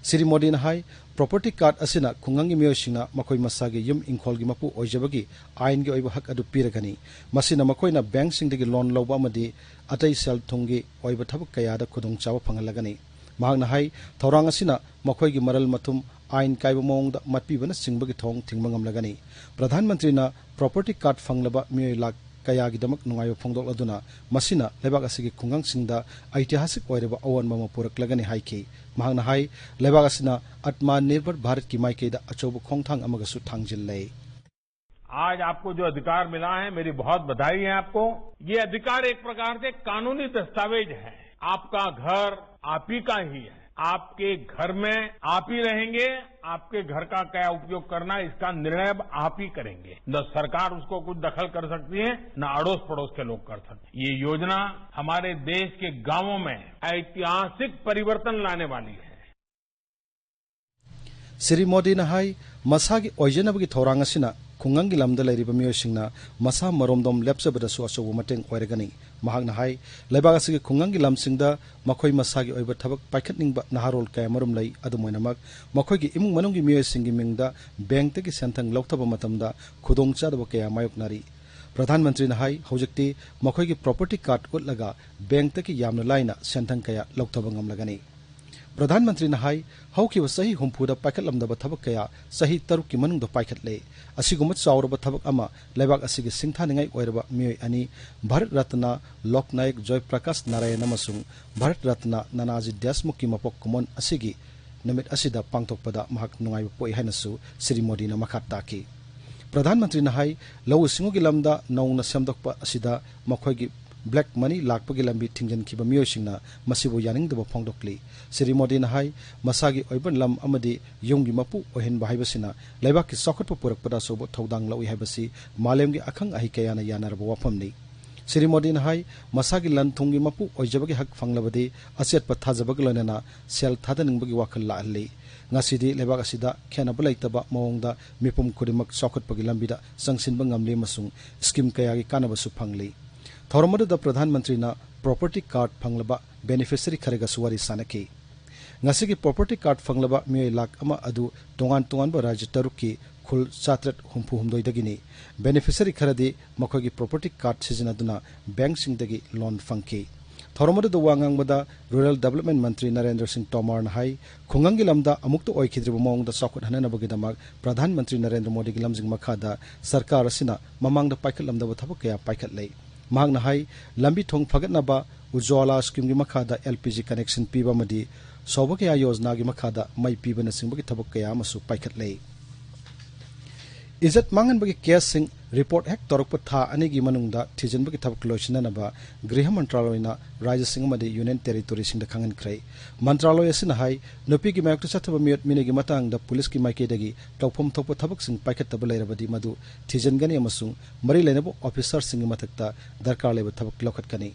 ꯁ꯭ꯔꯤ ꯃꯣꯗꯤꯅ ꯍꯥꯏ, ꯄ꯭ꯔꯣꯄꯔꯇꯤ ꯀꯥꯔꯗ ꯑꯁꯤꯅ ꯈꯨꯡꯒꯪꯒꯤ ꯃꯤꯑꯣꯏꯁꯤꯡꯅ ꯃꯈꯣꯏ ꯃꯁꯥꯒꯤ ꯌꯨꯝ ꯏꯪꯈꯣꯜꯒꯤ ꯃꯄꯨ ꯑꯣꯏꯖꯕꯒꯤ ꯑꯥꯏꯟꯒꯤ ꯑꯣꯏꯕ ꯍꯛ ꯑꯗꯨ ꯄꯤꯔꯒꯅꯤ꯫ ꯃꯁꯤꯅ ꯃꯈꯣꯏꯅ ꯕꯦꯡꯛꯁꯤꯡꯗꯒꯤ ꯂꯣꯟ ꯂꯧꯕ ꯑꯃꯗꯤ ꯑꯇꯩ ꯁꯦꯜ ꯊꯨꯝꯒꯤ ꯑꯣꯏꯕ ꯊꯕꯛ ꯀꯌꯥꯗ ꯈꯨꯗꯣꯡꯆꯥꯕ ꯐꯪꯍꯜꯂꯒꯅꯤ꯫ ꯃꯍꯥꯛꯅ ꯍꯥꯏ, ꯊꯧꯔꯥꯡ ꯑꯁꯤꯅ ꯃꯈꯣꯏꯒꯤ ꯃꯔꯜ ꯃꯊꯨꯝ, ꯑꯥꯏꯟ ꯀꯥꯏꯕ ꯃꯑꯣꯡꯗ ꯃꯠꯄꯤꯕꯅꯆꯤꯡꯕꯒꯤ ꯊꯣꯡ ꯊꯤꯡꯕ ꯉꯝꯂꯒꯅꯤ꯫ ꯄ꯭ꯔꯙꯥꯟ ꯃꯟꯇ꯭ꯔꯤꯅ ꯄ꯭ꯔꯣꯄꯔꯇꯤ ꯀꯥꯔꯗ ꯐꯪꯂꯕ ꯃꯤꯑꯣꯏ ꯂꯥꯈ ꯀꯌꯥꯒꯤꯗꯃꯛ ꯅꯨꯡꯉꯥꯏꯕ ꯐꯣꯡꯗꯣꯛꯂꯗꯨꯅ ꯃꯁꯤꯅ ꯂꯩꯕꯥꯛ ꯑꯁꯤꯒꯤ ꯈꯨꯡꯒꯪꯁꯤꯡꯗ ꯑꯩꯇꯤꯍꯥꯁꯤꯛ ꯑꯣꯏꯔꯕ ꯑꯑꯣꯟꯕ ꯑꯃ ꯄꯨꯔꯛꯂꯒꯅꯤ ꯍꯥꯏꯈꯤ꯫ ꯃꯍꯥꯛꯅ ꯍꯥꯏ, ꯂꯩꯕꯥꯛ ꯑꯁꯤꯅ ꯑꯠꯃꯥ ꯅꯤꯔꯚꯔ ꯚꯥꯔꯠꯀꯤ ꯃꯥꯏꯀꯩꯗ ꯑꯆꯧꯕ ꯈꯣꯡꯊꯥꯡ ꯑꯃꯒꯁꯨ ꯊꯥꯡꯖꯤꯜꯂꯦ꯫ आज आपको जो अधिकार मिला है, मेरी बहुत बधाई है आपको। ये अधिकार एक प्रकार से कानूनी दस्तावेज है। आपका घर आप ही का ही है, आपके घर में आप ही रहेंगे, आपके घर का क्या उपयोग करना है, इसका निर्णय अब आप ही करेंगे। न सरकार उसको कुछ दखल कर सकती है, न अड़ोस पड़ोस के लोग कर सकते हैं। ये योजना हमारे देश के गांवों में ऐतिहासिक परिवर्तन लाने वाली है। ꯁ꯭ꯔꯤ ꯃꯣꯗꯤꯅ ꯍꯥꯏ, ꯃꯁꯥꯒꯤ ꯑꯣꯏꯖꯅꯕꯒꯤ ꯊꯧꯔꯥꯡ ꯑꯁꯤꯅ ꯈꯨꯡꯒꯪꯒꯤ ꯂꯝꯗ ꯂꯩꯔꯤꯕ ꯃꯤꯑꯣꯏꯁꯤꯡꯅ ꯃꯁꯥ ꯃꯔꯣꯝꯗꯣꯝ ꯂꯦꯞꯆꯕꯗꯁꯨ ꯑꯆꯧꯕ ꯃꯇꯦꯡ ꯑꯣꯏꯔꯒꯅꯤ꯫ ꯃꯍꯥꯛꯅ ꯍꯥꯏ, ꯂꯩꯕꯥꯛ ꯑꯁꯤꯒꯤ ꯈꯨꯡꯒꯪꯒꯤ ꯂꯝꯁꯤꯡꯗ ꯃꯈꯣꯏ ꯃꯁꯥꯒꯤ ꯑꯣꯏꯕ ꯊꯕꯛ ꯄꯥꯏꯈꯠꯅꯤꯡꯕ ꯅꯍꯥꯔꯣꯜ ꯀꯌꯥꯃꯔꯨꯝ ꯂꯩ꯫ ꯑꯗꯨꯝ ꯑꯣꯏꯅꯃꯛ, ꯃꯈꯣꯏꯒꯤ ꯏꯃꯨꯡ ꯃꯅꯨꯡꯒꯤ ꯃꯤꯑꯣꯏꯁꯤꯡꯒꯤ ꯃꯤꯡꯗ ꯕꯦꯡꯛꯇꯒꯤ ꯁꯦꯟꯊꯪ ꯂꯧꯊꯕ ꯃꯇꯝꯗ ꯈꯨꯗꯣꯡꯆꯥꯗꯕ ꯀꯌꯥ ꯃꯥꯌꯣꯛꯅꯔꯤ꯫ ꯄ꯭ꯔꯙꯥꯟ ꯃꯟꯇ꯭ꯔꯤꯅ ꯍꯥꯏ, ꯍꯧꯖꯤꯛꯇꯤ ꯃꯈꯣꯏꯒꯤ ꯄ꯭ꯔꯣꯄꯔꯇꯤ ꯀꯥꯔꯗ ꯎꯠꯂꯒ ꯕꯦꯡꯛꯇꯒꯤ ꯌꯥꯝꯅ ꯂꯥꯏꯅ ꯁꯦꯟꯊꯪ ꯀꯌꯥ ꯂꯧꯊꯕ ꯉꯝꯂꯒꯅꯤ꯫ ꯄ꯭ꯔꯙꯥꯟ ꯃꯟꯇ꯭ꯔꯤꯅ ꯍꯥꯏ, ꯍꯧꯈꯤꯕ ꯆꯍꯤ ꯍꯨꯝꯐꯨꯗ ꯄꯥꯏꯈꯠꯂꯝꯗꯕ ꯊꯕꯛ ꯀꯌꯥ ꯆꯍꯤ ꯇꯔꯨꯛꯀꯤ ꯃꯅꯨꯡꯗ ꯄꯥꯏꯈꯠꯂꯦ꯫ ꯑꯁꯤꯒꯨꯝꯕ ꯆꯥꯎꯔꯕ ꯊꯕꯛ ꯑꯃ ꯂꯩꯕꯥꯛ ꯑꯁꯤꯒꯤ ꯁꯤꯡꯊꯥꯅꯤꯡꯉꯥꯏ ꯑꯣꯏꯔꯕ ꯃꯤꯑꯣꯏ ꯑꯅꯤ, ꯚꯥꯔꯠ ꯔꯠꯅ ꯂꯣꯛꯅꯥꯌꯛ ꯖꯣꯏ ꯄ꯭ꯔꯀꯥꯁ ꯅꯥꯔꯥꯌꯟ ꯑꯃꯁꯨꯡ ꯚꯥꯔꯠ ꯔꯠꯅ ꯅꯥꯅꯥꯖꯤ ꯗꯦꯁꯃꯨꯈꯀꯤ ꯃꯄꯣꯛ ꯀꯨꯝꯑꯣꯟ ꯑꯁꯤꯒꯤ ꯅꯨꯃꯤꯠ ꯑꯁꯤꯗ ꯄꯥꯡꯊꯣꯛꯄꯗ ꯃꯍꯥꯛ ꯅꯨꯡꯉꯥꯏꯕ ꯄꯣꯛꯏ ꯍꯥꯏꯅꯁꯨ ꯁ꯭ꯔꯤ ꯃꯣꯗꯤꯅ ꯃꯈꯥ ꯇꯥꯈꯤ꯫ ꯄ꯭ꯔꯙꯥꯟ ꯃꯟꯇ꯭ꯔꯤꯅ ꯍꯥꯏ, ꯂꯧꯎ ꯁꯤꯡꯎꯒꯤ ꯂꯝꯗ ꯅꯧꯅ ꯁꯦꯝꯗꯣꯛꯄ ꯑꯁꯤꯗ ꯃꯈꯣꯏꯒꯤ black money ꯂꯥꯛꯄꯒꯤ ꯂꯝꯕꯤ ꯊꯤꯡꯖꯤꯟꯈꯤꯕ ꯃꯤꯑꯣꯏꯁꯤꯡꯅ ꯃꯁꯤꯕꯨ ꯌꯥꯅꯤꯡꯗꯕ ꯐꯣꯡꯗꯣꯛꯂꯤ꯫ ꯁ꯭ꯔꯤ ꯃꯣꯗꯤꯅ ꯍꯥꯏ, ꯃꯁꯥꯒꯤ ꯑꯣꯏꯕ ꯂꯝ ꯑꯃꯗꯤ ꯌꯨꯝꯒꯤ ꯃꯄꯨ ꯑꯣꯏꯍꯟꯕ ꯍꯥꯏꯕꯁꯤꯅ ꯂꯩꯕꯥꯛꯀꯤ ꯆꯥꯎꯈꯠꯄ ꯄꯨꯔꯛꯄꯗ ꯑꯆꯧꯕ ꯊꯧꯗꯥꯡ ꯂꯧꯏ ꯍꯥꯏꯕꯁꯤ ꯃꯥꯂꯦꯝꯒꯤ ꯑꯈꯪ ꯑꯍꯩ ꯀꯌꯥꯅ ꯌꯥꯅꯔꯕ ꯋꯥꯐꯝꯅꯤ꯫ ꯁ꯭ꯔꯤ ꯃꯣꯗꯤꯅ ꯍꯥꯏ, ꯃꯁꯥꯒꯤ ꯂꯟ ꯊꯨꯝꯒꯤ ꯃꯄꯨ ꯑꯣꯏꯖꯕꯒꯤ ꯍꯛ ꯐꯪꯂꯕꯗꯤ ꯑꯆꯦꯠꯄ ꯊꯥꯖꯕꯒ ꯂꯣꯏꯅꯅ ꯁꯦꯜ ꯊꯥꯗꯅꯤꯡꯕꯒꯤ ꯋꯥꯈꯜ ꯂꯥꯛꯍꯜꯂꯤ꯫ ꯉꯁꯤꯗꯤ ꯂꯩꯕꯥꯛ ꯑꯁꯤꯗ ꯈꯦꯠꯅꯕ ꯂꯩꯇꯕ ꯃꯑꯣꯡꯗ ꯃꯤꯄꯨꯝ ꯈꯨꯗꯤꯡꯃꯛ ꯆꯥꯎꯈꯠꯄꯒꯤ ꯂꯝꯕꯤꯗ ꯆꯪꯁꯤꯟꯕ ꯉꯝꯂꯤ ꯑꯃꯁꯨꯡ scheme ꯀꯌꯥꯒꯤ ꯀꯥꯟꯅꯕꯁꯨ ꯐꯪꯂꯤ꯫ ꯊꯧꯔꯝ ꯑꯗꯨꯗ ꯄ꯭ꯔꯙꯥꯟ ꯃꯟꯇ꯭ꯔꯤꯅ property card ꯐꯪꯂꯕ beneficiary ꯈꯔꯒꯁꯨ ꯋꯥꯔꯤ ꯁꯥꯅꯈꯤ꯫ ꯉꯁꯤꯒꯤ property card ꯐꯪꯂꯕ ꯃꯤꯑꯣꯏ ꯂꯥꯈ ꯑꯃ ꯑꯗꯨ ꯇꯣꯉꯥꯟ ꯇꯣꯉꯥꯟꯕ ꯔꯥꯖ꯭ꯌ ꯇꯔꯨꯛꯀꯤ ꯈꯨꯜ ꯆꯥꯇ꯭ꯔꯦꯠ ꯍꯨꯝꯐꯨ ꯍꯨꯝꯗꯣꯏꯗꯒꯤꯅꯤ꯫ Beneficiary ꯈꯔꯗꯤ ꯃꯈꯣꯏꯒꯤ property card ꯁꯤꯖꯤꯟꯅꯗꯨꯅ ꯕꯦꯡꯛꯁꯤꯡꯗꯒꯤ ꯂꯣꯟ ꯐꯪꯈꯤ꯫ ꯊꯧꯔꯝ ꯑꯗꯨꯗ ꯋꯥ ꯉꯥꯡꯕꯗ Rural Development ꯃꯟꯇ꯭ꯔꯤ ꯅꯔꯦꯟꯗ꯭ꯔ ꯁꯤꯡ ꯇꯣꯃꯔꯅ ꯍꯥꯏ, ꯈꯨꯡꯒꯪꯒꯤ ꯂꯝꯗ ꯑꯃꯨꯛꯇ ꯑꯣꯏꯈꯤꯗ꯭ꯔꯤꯕ ꯃꯑꯣꯡꯗ ꯆꯥꯎꯈꯠꯍꯟꯅꯅꯕꯒꯤꯗꯃꯛ ꯄ꯭ꯔꯙꯥꯟ ꯃꯟꯇ꯭ꯔꯤ ꯅꯔꯦꯟꯗ꯭ꯔ ꯃꯣꯗꯤꯒꯤ ꯂꯝꯖꯤꯡ ꯃꯈꯥꯗ ꯁꯔꯀꯥꯔ ꯑꯁꯤꯅ ꯃꯃꯥꯡꯗ ꯄꯥꯏꯈꯠꯂꯝꯗꯕ ꯊꯕꯛ ꯀꯌꯥ ꯄꯥꯏꯈꯠꯂꯦ꯫ ꯃꯍꯥꯛꯅ ꯍꯥꯏ, ꯂꯝꯕꯤ ꯊꯣꯡ ꯐꯒꯠꯅꯕ, ꯎꯖ꯭ꯋꯥꯂꯥ scheme ꯒꯤ ꯃꯈꯥꯗ L P G connection ꯄꯤꯕ ꯑꯃꯗꯤ ꯁꯧꯚꯥꯒ꯭ꯌ ꯌꯣꯖꯅꯥꯒꯤ ꯃꯈꯥꯗ ꯃꯩ ꯄꯤꯕꯅꯆꯤꯡꯕꯒꯤ ꯊꯕꯛ ꯀꯌꯥ ꯑꯃꯁꯨ ꯄꯥꯏꯈꯠꯂꯦ꯫ ꯏꯖꯠ ꯃꯥꯡꯍꯟꯕꯒꯤ caseꯁꯤꯡ report ꯍꯦꯛ ꯇꯧꯔꯛꯄ ꯊꯥ ꯑꯅꯤꯒꯤ ꯃꯅꯨꯡꯗ ꯊꯤꯖꯤꯟꯕꯒꯤ ꯊꯕꯛ ꯂꯣꯏꯁꯤꯟꯅꯅꯕ ꯒ꯭ꯔꯤꯍ ꯃꯟꯇ꯭ꯔꯥꯂꯣꯏꯅ ꯔꯥꯖ꯭ꯌꯁꯤꯡ ꯑꯃꯗꯤ Union Territoryꯁꯤꯡꯗ ꯈꯪꯍꯟꯈ꯭ꯔꯦ꯫ ꯃꯟꯇ꯭ꯔꯥꯂꯣꯏ ꯑꯁꯤꯅ ꯍꯥꯏ, ꯅꯨꯄꯤꯒꯤ ꯃꯥꯌꯣꯛꯇ ꯆꯠꯊꯕ ꯃꯤꯑꯣꯠ ꯃꯤꯅꯩꯒꯤ ꯃꯇꯥꯡꯗ ꯄꯨꯂꯤꯁꯀꯤ ꯃꯥꯏꯀꯩꯗꯒꯤ ꯇꯧꯐꯝ ꯊꯣꯛꯄ ꯊꯕꯛꯁꯤꯡ ꯄꯥꯏꯈꯠꯇꯕ ꯂꯩꯔꯕꯗꯤ ꯃꯗꯨ ꯊꯤꯖꯤꯟꯒꯅꯤ ꯑꯃꯁꯨꯡ ꯃꯔꯤ ꯂꯩꯅꯕ officerꯁꯤꯡꯒꯤ ꯃꯊꯛꯇ ꯗꯔꯀꯥꯔ ꯂꯩꯕ ꯊꯕꯛ ꯂꯧꯈꯠꯀꯅꯤ꯫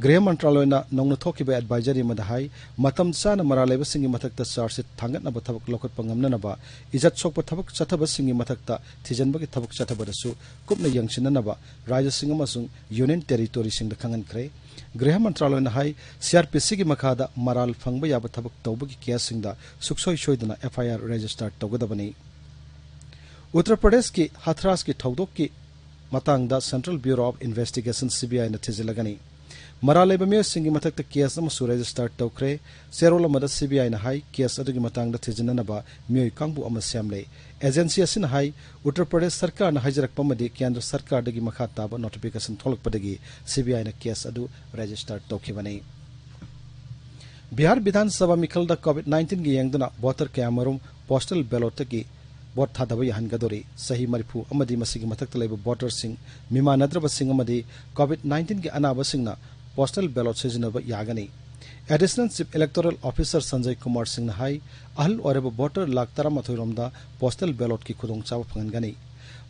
ꯒ꯭ꯔꯤꯍ ꯃꯟꯇ꯭ꯔꯥꯂꯣꯏꯅ ꯅꯧꯅ ꯊꯣꯛꯈꯤꯕ advisory ꯑꯃꯗ ꯍꯥꯏ, ꯃꯇꯝ ꯆꯥꯅ ꯃꯔꯥꯜ ꯂꯩꯕꯁꯤꯡꯒꯤ ꯃꯊꯛꯇ charge sheet ꯊꯥꯡꯒꯠꯅꯕ ꯊꯕꯛ ꯂꯧꯈꯠꯄ ꯉꯝꯅꯅꯕ ꯏꯖꯠ ꯁꯣꯛꯄ ꯊꯕꯛ ꯆꯠꯊꯕꯁꯤꯡꯒꯤ ꯃꯊꯛꯇ ꯊꯤꯖꯤꯟꯕꯒꯤ ꯊꯕꯛ ꯆꯠꯊꯕꯗꯁꯨ ꯀꯨꯞꯅ ꯌꯦꯡꯁꯤꯟꯅꯅꯕ ꯔꯥꯖ꯭ꯌꯁꯤꯡ ꯑꯃꯁꯨꯡ Union Territoryꯁꯤꯡꯗ ꯈꯪꯍꯟꯈ꯭ꯔꯦ꯫ ꯒ꯭ꯔꯤꯍ ꯃꯟꯇ꯭ꯔꯥꯂꯣꯏꯅ ꯍꯥꯏ, C R P Cꯒꯤ ꯃꯈꯥꯗ ꯃꯔꯥꯜ ꯐꯪꯕ ꯌꯥꯕ ꯊꯕꯛ ꯇꯧꯕꯒꯤ caseꯁꯤꯡꯗ ꯁꯨꯛꯁꯣꯏ ꯁꯣꯏꯗꯅ F I R register ꯇꯧꯒꯗꯕꯅꯤ꯫ ꯎꯠꯇꯔ ꯄ꯭ꯔꯗꯦꯁꯀꯤ ꯍꯊ꯭ꯔꯥꯁꯀꯤ ꯊꯧꯗꯣꯛꯀꯤ ꯃꯇꯥꯡꯗ Central Bureau of Investigation, C B Iꯅ ꯊꯤꯖꯤꯜꯂꯒꯅꯤ꯫ ꯃꯔꯥꯜ ꯂꯩꯕ ꯃꯤꯑꯣꯏꯁꯤꯡꯒꯤ ꯃꯊꯛꯇ case ꯑꯃꯁꯨ register ꯇꯧꯈ꯭ꯔꯦ꯫ ꯆꯦꯔꯣꯜ ꯑꯃꯗ C B Iꯅ ꯍꯥꯏ, case ꯑꯗꯨꯒꯤ ꯃꯇꯥꯡꯗ ꯊꯤꯖꯤꯟꯅꯅꯕ ꯃꯤꯑꯣꯏ ꯀꯥꯡꯕꯨ ꯑꯃ ꯁꯦꯝꯂꯦ꯫ Agency ꯑꯁꯤꯅ ꯍꯥꯏ, ꯎꯠꯇꯔ ꯄ꯭ꯔꯗꯦꯁ ꯁꯔꯀꯥꯔꯅ ꯍꯥꯏꯖꯔꯛꯄ ꯑꯃꯗꯤ ꯀꯦꯟꯗ꯭ꯔ ꯁꯔꯀꯥꯔꯗꯒꯤ ꯃꯈꯥ ꯇꯥꯕ notification ꯊꯣꯛꯂꯛꯄꯗꯒꯤ C B Iꯅ case ꯑꯗꯨ register ꯇꯧꯈꯤꯕꯅꯤ꯫ ꯕꯤꯍꯥꯔ ꯕꯤꯙꯥꯟ ꯁꯚꯥ ꯃꯤꯈꯜꯗ COVID nineteenꯒꯤ ꯌꯦꯡꯗꯨꯅ voter ꯀꯌꯥꯃꯔꯨꯝ postal ballotꯇꯒꯤ ꯚꯣꯠ ꯊꯥꯗꯕ ꯌꯥꯍꯟꯒꯗꯧꯔꯤ꯫ ꯆꯍꯤ ꯃꯔꯤꯐꯨ ꯑꯃꯗꯤ ꯃꯁꯤꯒꯤ ꯃꯊꯛꯇ ꯂꯩꯕ ꯚꯣꯇꯔꯁꯤꯡ, ꯃꯤꯃꯥꯟꯅꯗ꯭ꯔꯕꯁꯤꯡ ꯑꯃꯗꯤ ꯀꯣꯚꯤꯗ ꯅꯥꯏꯟꯇꯤꯟꯒꯤ ꯑꯅꯥꯕꯁꯤꯡꯅ ꯄꯣꯁꯇꯦꯜ ꯕꯦꯂꯣꯠ ꯁꯤꯖꯤꯟꯅꯕ ꯌꯥꯒꯅꯤ꯫ Additional chief electoral officer Sanjay Kumar ꯁꯤꯡꯅ ꯍꯥꯏ, ꯑꯍꯜ ꯑꯣꯏꯔꯕ ꯚꯣꯇꯔ ꯂꯥꯈ ꯇꯔꯥꯃꯥꯊꯣꯏ ꯔꯣꯝꯗ ꯄꯣꯁꯇꯦꯜ ꯕꯦꯂꯣꯠꯀꯤ ꯈꯨꯗꯣꯡꯆꯥꯕ ꯐꯪꯍꯟꯒꯅꯤ꯫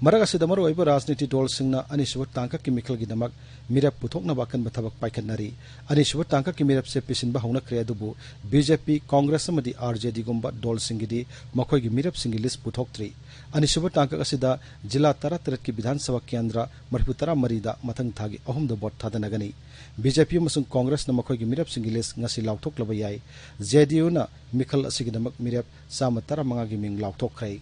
ꯃꯔꯛ ꯑꯁꯤꯗ ꯃꯔꯨꯑꯣꯏꯕ ꯔꯥꯖꯅꯤꯇꯤ ꯗꯜꯁꯤꯡꯅ ꯑꯅꯤꯁꯨꯕ ꯇꯥꯡꯀꯛꯀꯤ ꯃꯤꯈꯜꯒꯤꯗꯃꯛ ꯃꯤꯔꯦꯞ ꯄꯨꯊꯣꯛꯅꯕ ꯑꯀꯟꯕ ꯊꯕꯛ ꯄꯥꯏꯈꯠꯅꯔꯤ꯫ ꯑꯅꯤꯁꯨꯕ ꯇꯥꯡꯀꯛꯀꯤ ꯃꯤꯔꯦꯞꯁꯦ ꯄꯤꯁꯤꯟꯕ ꯍꯧꯅꯈ꯭ꯔꯦ, ꯑꯗꯨꯕꯨ ꯕꯤ ꯖꯦ ꯄꯤ, ꯀꯣꯡꯒ꯭ꯔꯦꯁ ꯑꯃꯗꯤ ꯑꯥꯔ ꯖꯦ ꯗꯤꯒꯨꯝꯕ ꯗꯜꯁꯤꯡꯒꯤꯗꯤ ꯃꯈꯣꯏꯒꯤ ꯃꯤꯔꯦꯞꯁꯤꯡꯒꯤ ꯂꯤꯁ ꯄꯨꯊꯣꯛꯇ꯭ꯔꯤ꯫ ꯑꯅꯤꯁꯨꯕ ꯇꯥꯡꯀꯛ ꯑꯁꯤꯗ ꯖꯤꯂꯥ ꯇꯔꯥꯇꯔꯦꯠꯀꯤ ꯕꯤꯙꯥꯟ ꯁꯚꯥ ꯀꯦꯟꯗ꯭ꯔ ꯃꯔꯤꯐꯨꯇꯔꯥ ꯃꯔꯤꯗ ꯃꯊꯪ ꯊꯥꯒꯤ ꯑꯍꯨꯝꯗ ꯚꯣꯠ ꯊꯥꯗꯅꯒꯅꯤ꯫ ꯕꯤ ꯖꯦ ꯄꯤ ꯑꯃꯁꯨꯡ ꯀꯣꯡꯒ꯭ꯔꯦꯁꯅ ꯃꯈꯣꯏꯒꯤ ꯃꯤꯔꯦꯞꯁꯤꯡꯒꯤ ꯂꯤꯁ ꯉꯁꯤ ꯂꯥꯎꯊꯣꯛꯂꯕ ꯌꯥꯏ꯫ ꯖꯦ ꯗꯤ ꯌꯨꯅ ꯃꯤꯈꯜ ꯑꯁꯤꯒꯤꯗꯃꯛ ꯃꯤꯔꯦꯞ ꯆꯥꯝꯃ ꯇꯔꯥꯃꯉꯥꯒꯤ ꯃꯤꯡ ꯂꯥꯎꯊꯣꯛꯈ꯭ꯔꯦ꯫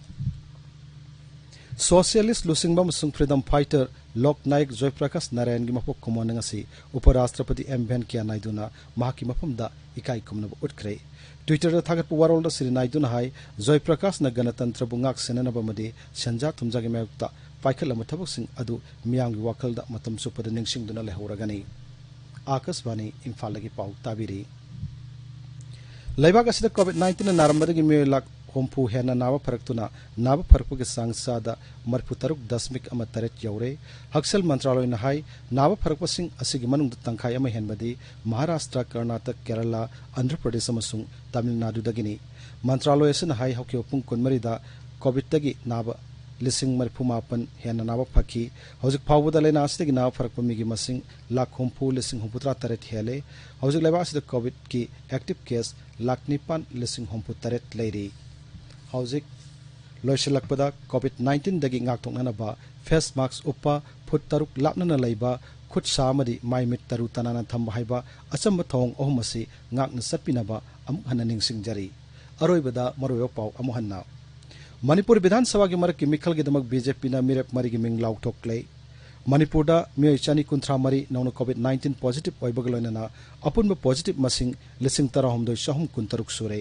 ꯁꯣꯁꯤꯌꯦꯂꯤꯁ ꯂꯨꯆꯤꯡꯕ ꯑꯃꯁꯨꯡ ꯐ꯭ꯔꯤꯗꯝ ꯐꯥꯏꯇꯔ ꯂꯣꯛ ꯅꯥꯌꯛ ꯖꯣꯏ ꯄ꯭ꯔꯀꯥꯁ ꯅꯥꯔꯥꯌꯟꯒꯤ ꯃꯄꯣꯛ ꯀꯨꯝꯑꯣꯟ ꯑꯁꯤ ꯎꯄ ꯔꯥꯁꯇ꯭ꯔꯄꯇꯤ ꯑꯦꯝ ꯚꯦꯟꯀꯌꯥ ꯅꯥꯏꯗꯨꯅ ꯃꯍꯥꯛꯀꯤ ꯃꯐꯝꯗ ꯏꯀꯥꯏ ꯈꯨꯝꯅꯕ ꯎꯠꯈ꯭ꯔꯦ꯫ ꯇ꯭ꯋꯤꯇꯔꯗ ꯊꯥꯒꯠꯄ ꯋꯥꯔꯣꯜꯗ ꯁ꯭ꯔꯤ ꯅꯥꯏꯗꯨꯅ ꯍꯥꯏ, ꯖꯣꯏ ꯄ꯭ꯔꯀꯥꯁꯅ ꯒꯅꯇꯟꯇ꯭ꯔꯕꯨ ꯉꯥꯛ ꯁꯦꯟꯅꯅꯕ ꯑꯃꯗꯤ ꯁꯦꯟꯖꯥ ꯊꯨꯝꯖꯥꯒꯤ ꯃꯥꯌꯣꯛꯇ ꯄꯥꯏꯈꯠꯂꯝꯕ ꯊꯕꯛꯁꯤꯡ ꯑꯗꯨ ꯃꯤꯌꯥꯝꯒꯤ ꯋꯥꯈꯜꯗ ꯃꯇꯝ ꯆꯨꯞꯄꯗ ꯅꯤꯡꯁꯤꯡꯗꯨꯅ ꯂꯩꯍꯧꯔꯒꯅꯤ꯫ ꯑꯥꯀꯥꯁꯕꯥꯅꯤ ꯏꯝꯐꯥꯜꯗꯒꯤ ꯄꯥꯎ ꯇꯥꯕꯤꯔꯤ꯫ ꯂꯩꯕꯥꯛ ꯑꯁꯤꯗ ꯀꯣꯚꯤꯗ ꯅꯥꯏꯟꯇꯤꯟꯅ ꯅꯥꯔꯝꯕꯗꯒꯤ ꯃꯤꯑꯣꯏ ꯂꯥꯈ ꯍꯨꯝꯐꯨ ꯍꯦꯟꯅ ꯅꯥꯕ ꯐꯔꯛꯇꯨꯅ ꯅꯥꯕ ꯐꯔꯛꯄꯒꯤ ꯆꯥꯡ ꯆꯥꯗ ꯃꯔꯤꯐꯨ ꯇꯔꯨꯛ ꯗꯁꯃꯤꯛ ꯑꯃ ꯇꯔꯦꯠ ꯌꯧꯔꯦ꯫ ꯍꯛꯁꯦꯜ ꯃꯟꯇ꯭ꯔꯥꯂꯣꯏꯅ ꯍꯥꯏ, ꯅꯥꯕ ꯐꯔꯛꯄꯁꯤꯡ ꯑꯁꯤꯒꯤ ꯃꯅꯨꯡꯗ ꯇꯪꯈꯥꯏ ꯑꯃ ꯍꯦꯟꯕꯗꯤ ꯃꯍꯥꯔꯥꯁꯇ꯭ꯔ, ꯀꯔꯅꯥꯇꯛ, ꯀꯦꯔꯂꯥ, ꯑꯟꯙ꯭ꯔ ꯄ꯭ꯔꯗꯦꯁ ꯑꯃꯁꯨꯡ ꯇꯥꯃꯤꯜ ꯅꯥꯗꯨꯗꯒꯤꯅꯤ꯫ ꯃꯟꯇ꯭ꯔꯥꯂꯣꯏ ꯑꯁꯤꯅ ꯍꯥꯏ, ꯍꯧꯈꯤꯕ ꯄꯨꯡ ꯀꯨꯟꯃꯔꯤꯗ ꯀꯣꯚꯤꯗꯇꯒꯤ ꯅꯥꯕ ꯂꯤꯁꯤꯡ ꯃꯔꯤꯐꯨ ꯃꯥꯄꯟ ꯍꯦꯟꯅ ꯅꯥꯕ ꯐꯈꯤ꯫ ꯍꯧꯖꯤꯛ ꯐꯥꯎꯕꯗ ꯂꯥꯏꯅꯥ ꯑꯁꯤꯗꯒꯤ ꯅꯥꯕ ꯐꯔꯛꯄ ꯃꯤꯒꯤ ꯃꯁꯤꯡ ꯂꯥꯈ ꯍꯨꯝꯐꯨ ꯂꯤꯁꯤꯡ ꯍꯨꯝꯐꯨꯇꯔꯥ ꯇꯔꯦꯠ ꯍꯦꯜꯂꯦ꯫ ꯍꯧꯖꯤꯛ ꯂꯩꯕꯥꯛ ꯑꯁꯤꯗ ꯀꯣꯚꯤꯗꯀꯤ ꯑꯦꯛꯇꯤꯚ ꯀꯦꯁ ꯂꯥꯈ ꯅꯤꯄꯥꯟ ꯂꯤꯁꯤꯡ ꯍꯨꯝꯐꯨ ꯇꯔꯦꯠ ꯂꯩꯔꯤ꯫ ꯍꯧꯖꯤꯛ ꯂꯣꯏꯁꯤꯜꯂꯛꯄꯗ, ꯀꯣꯚꯤꯗ ꯅꯥꯏꯟꯇꯤꯟꯗꯒꯤ ꯉꯥꯛꯊꯣꯛꯅꯅꯕ ꯐꯦꯁ ꯃꯥꯛꯁ ꯎꯞꯄ, ꯐꯨꯠ ꯇꯔꯨꯛ ꯂꯥꯞꯅꯅ ꯂꯩꯕ, ꯈꯨꯠ ꯁꯥ ꯑꯃꯗꯤ ꯃꯥꯏ ꯃꯤꯠ ꯇꯔꯨ ꯇꯅꯥꯟꯅ ꯊꯝꯕ ꯍꯥꯏꯕ ꯑꯆꯝꯕ ꯊꯧꯑꯣꯡ ꯑꯍꯨꯝ ꯑꯁꯤ ꯉꯥꯛꯅ ꯆꯠꯄꯤꯅꯕ ꯑꯃꯨꯛ ꯍꯟꯅ ꯅꯤꯡꯁꯤꯡꯖꯔꯤ꯫ ꯑꯔꯣꯏꯕꯗ ꯃꯔꯨꯑꯣꯏꯕ ꯄꯥꯎ ꯑꯃꯨꯛ ꯍꯟꯅ꯫ ꯃꯅꯤꯄꯨꯔ ꯕꯤꯙꯥꯟ ꯁꯚꯥꯒꯤ ꯃꯔꯛꯀꯤ ꯃꯤꯈꯜꯒꯤꯗꯃꯛ ꯕꯤ ꯖꯦ ꯄꯤꯅ ꯃꯤꯔꯦꯞ ꯃꯔꯤꯒꯤ ꯃꯤꯡ ꯂꯥꯎꯊꯣꯛꯂꯦ꯫ ꯃꯅꯤꯄꯨꯔꯗ ꯃꯤꯑꯣꯏ ꯆꯅꯤ ꯀꯨꯟꯊ꯭ꯔꯥ ꯃꯔꯤ ꯅꯧꯅ ꯀꯣꯚꯤꯗ ꯅꯥꯏꯟꯇꯤꯟ ꯄꯣꯖꯤꯇꯤꯚ ꯑꯣꯏꯕꯒ ꯂꯣꯏꯅꯅ ꯑꯄꯨꯟꯕ ꯄꯣꯖꯤꯇꯤꯚ ꯃꯁꯤꯡ ꯂꯤꯁꯤꯡ ꯇꯔꯥꯍꯨꯝꯗꯣꯏ ꯆꯍꯨꯝ ꯀꯨꯟꯇꯔꯨꯛ ꯁꯨꯔꯦ꯫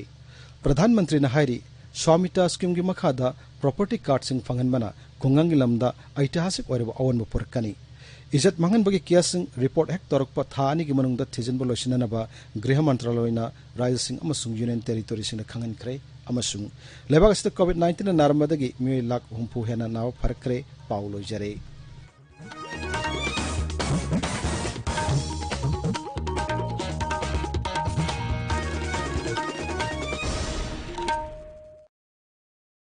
ꯄ꯭ꯔꯙꯥꯟ ꯃꯟꯇ꯭ꯔꯤꯅ ꯍꯥꯏꯔꯤ, ꯁ꯭ꯋꯥꯃꯤꯇꯥ ꯁ꯭ꯀꯤꯝꯒꯤ ꯃꯈꯥꯗ ꯄ꯭ꯔꯣꯄꯔꯇꯤ ꯀꯥꯔꯗꯁꯤꯡ ꯐꯪꯍꯟꯕꯅ ꯈꯨꯡꯒꯪꯒꯤ ꯂꯝꯗ ꯑꯩꯇꯤꯍꯥꯁꯤꯛ ꯑꯣꯏꯔꯕ ꯑꯑꯣꯟꯕ ꯄꯨꯔꯛꯀꯅꯤ꯫ ꯏꯖꯠ ꯃꯥꯡꯍꯟꯕꯒꯤ ꯀꯦꯁꯁꯤꯡ ꯔꯤꯄꯣꯔꯠ ꯍꯦꯛ ꯇꯧꯔꯛꯄ ꯊꯥ ꯑꯅꯤꯒꯤ ꯃꯅꯨꯡꯗ ꯊꯤꯖꯤꯟꯕ ꯂꯣꯏꯁꯤꯟꯅꯅꯕ ꯒ꯭ꯔꯤꯍ ꯃꯟꯇ꯭ꯔꯥꯂꯣꯏꯅ ꯔꯥꯖ꯭ꯌꯁꯤꯡ ꯑꯃꯁꯨꯡ ꯌꯨꯅꯤꯌꯟ ꯇꯦꯔꯤꯇꯣꯔꯤꯁꯤꯡꯗ ꯈꯪꯍꯟꯈ꯭ꯔꯦ꯫ ꯑꯃꯁꯨꯡ ꯂꯩꯕꯥꯛ ꯑꯁꯤꯗ ꯀꯣꯚꯤꯗ ꯅꯥꯏꯟꯇꯤꯟꯅ ꯅꯥꯔꯝꯕꯗꯒꯤ ꯃꯤꯑꯣꯏ ꯂꯥꯈ ꯍꯨꯝꯐꯨ ꯍꯦꯟꯅ ꯅꯥꯕ ꯐꯔꯛꯈ꯭ꯔꯦ꯫ ꯄꯥꯎ ꯂꯣꯏꯖꯔꯦ꯫